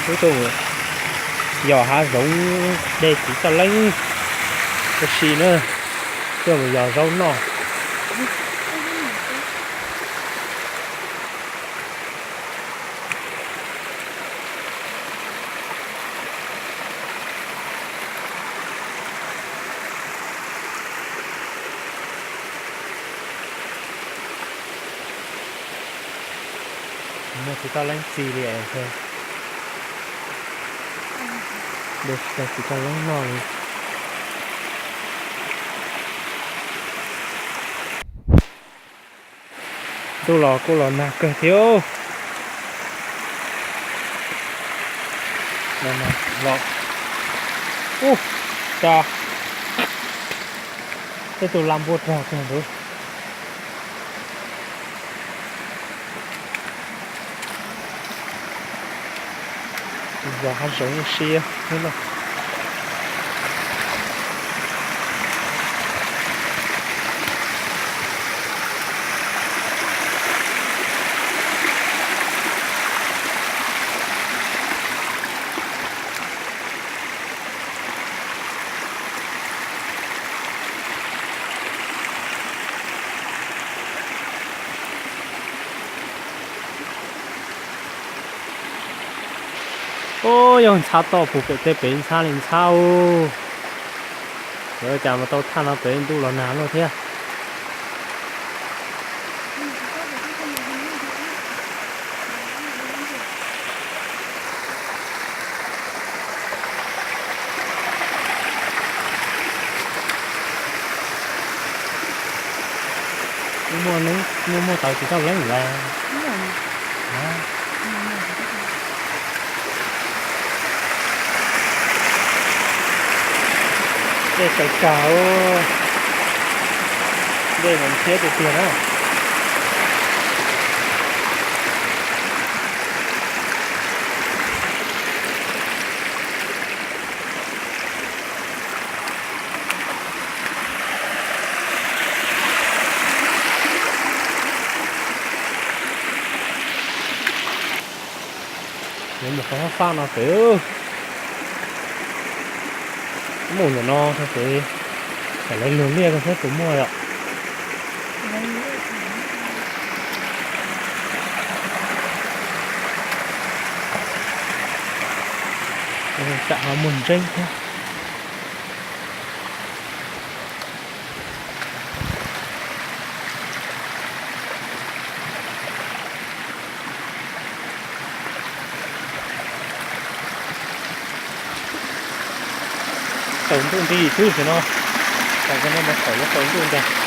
Wb tuaj mus yos hav zoov dej txiv toj leeb ua si na, tuaj mus yos zaub noj. Muaj txiv toj leeb txi li, de txiv toj leeb noj li. Ntuj los kuj los nag kawg thiab. Los, ub, cas tej tus la npua rog kawg nkaus. Yos hav zoov ua si thiab lauj. Ub, yog ntxhab toj puag pem tej pem ntxhab li ntxhab ub. Yuav cas mus tau thaj no pem ntuj los nag luaj thiab. Muaj, muaj, muaj tau txiv toj leeb lawm. Dej tsaus tsag, dej mas thiab tiag tiag na. Yuav mus qhov fab fab no pem. Mus ntawm no rau pem, kom lawv luag liaj rau saib puas muaj yom. Tsam ho muaj ntseeb thiab. Tsaus ntuj nti xwb tam no, tam no mas thaum yuav tsaus ntuj ntag.